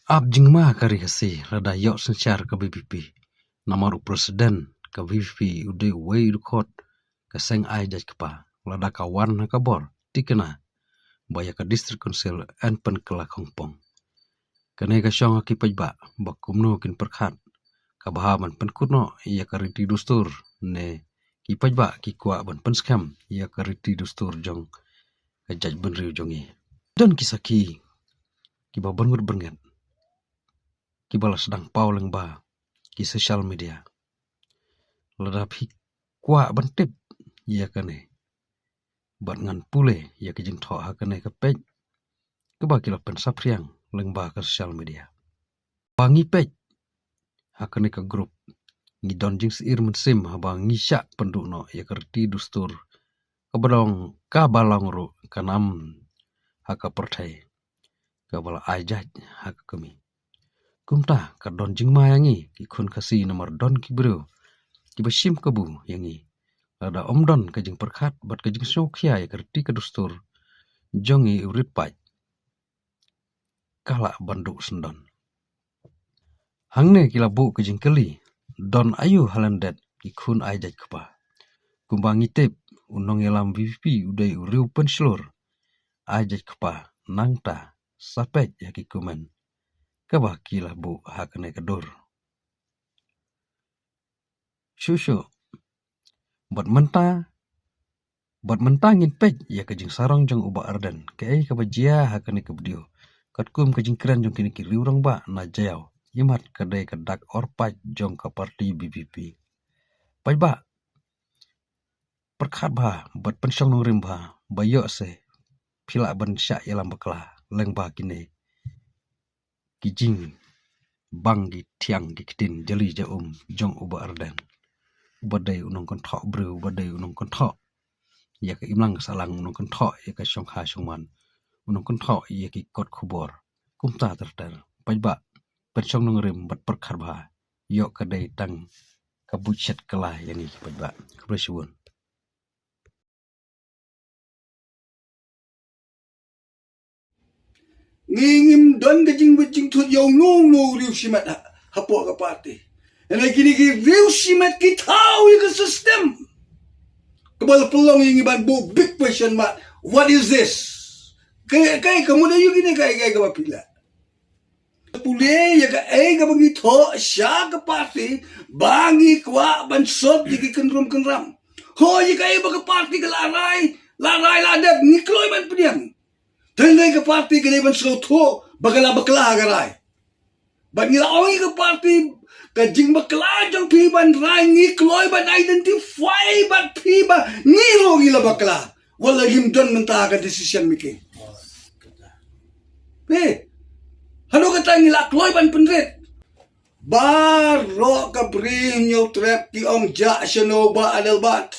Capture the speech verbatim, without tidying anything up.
Ap jingma ka ri Khasi lada ïoh synshar ka VPP. Namar u president ka VPP u dei uwei u dkhot ka seng ai jait kpa. Lada ka wan ha ka bor, thikna ba ïa ka District Council yn pynkylla khongpong. Kane ka shong ha ki paidbah ba kumno kin pyrkhat ka bha ban pynkut noh ïa ka riti dustur, ne ki paidbah ki kwah ban pynskhem ïa ka riti dustur jong ka jaitbynriew jong ngi. Don ki sakhi kiba byrngut byrnget kiba la sdang paw lyngba ki social media. Lada phi kwah ban tip ïa kane, bad ngan pule ïa ka jingthoh ha kane ka page kaba ki la pynsaphriang lyngba ka social media. Ba ngi peit ha kane ka group, ngi don jingsheptieng mynsiem haba ngi shah pynduh noh ïa ka riti dustur kaba long, kaba long ruh ka nam ha ka pyrthei kaba la ai jait ha ka kmie. Kumta ka don jingma ïa ngi ki khun Khasi, namar don ki briew kiba shim kabu ïa ngi. Lada ym don ka jingpyrkhat bad ka jingsngewkhia ïa ka riti ka dustur jong ngi, u rit paid ka lah ban duh syndon. Hangne ki la buh ka jingkylli, don aïu ha lyndet ki khun ai jait kpa. Kumba ngi tip, u nongïalam VPP u dei u riew pynshlur ai jait kpa. Nangta sa peit ïa ki comment kaba ki la buh ha kane ka dur. Shuh shuh. Bad mynta, bad mynta ngin peit ïa ka jingsarong jong u Bah Ardent, kaei kaba jia ha kane ka video. Katkum ka jingkren jong kine ki riew rangbah na Jaïaw, imat ka dei ka dak orpait jong ka party VPP. Paidbah, pyrkhat bha bad pynshong nongrim bha, ba ïoh se phi lah ban shah ïalam bakla lyngba kine ki jingbang ki thiang ki ktien jali ja um jong u Bah Ardent, uba dei u nongkynthoh briew, uba dei u nongkynthoh ïa ka imlang ka sahlang, u nongkynthoh ïa ka shongkha shongman, u nongkynthoh ïa ki kot khubor. Kumta ter ter, paidbah, pynshong nongrim bad pyrkhat bha, ïoh ka dei tang ka buit shet kylla ïa ngi ki paidbah. Khublei shibun. Ngi ngim don ka jingwit jingthut ïa uno uno u riew shimet ha, hapoh ka party. Hynrei kine ki riew shimet ki thaw ïa ka system. Kaba la pynlong ïa ngi ban buh big question mark. What is this? Kaei, kaei, ka mut aïu kine, kaei, kaei kaba phi lah. Pule ïa kaei kaba ngi thoh sha ka party ba ngi kwah ban sot ïa ki kynrum kynram. Hooid, ïa kaei ba ka party ka la rai, la rai la dep, ngi kloi ban pdiang. Tang ïa ka party ka dei ban sngewthuh ba ka la bakla ka rai. Bad ngi la ong ïa ka party, ka jingbakla jong phi ban rai, ngi kloi ban identify bad phi ba ngi ruh ngi la bakla. Wat la ngim don mynta ha ka decision making. Phi, haduh katta ngi la kloi ban pynrit. Baroh ka Bri Hynñiewtrep ki ong jah shano Bah Adelbert.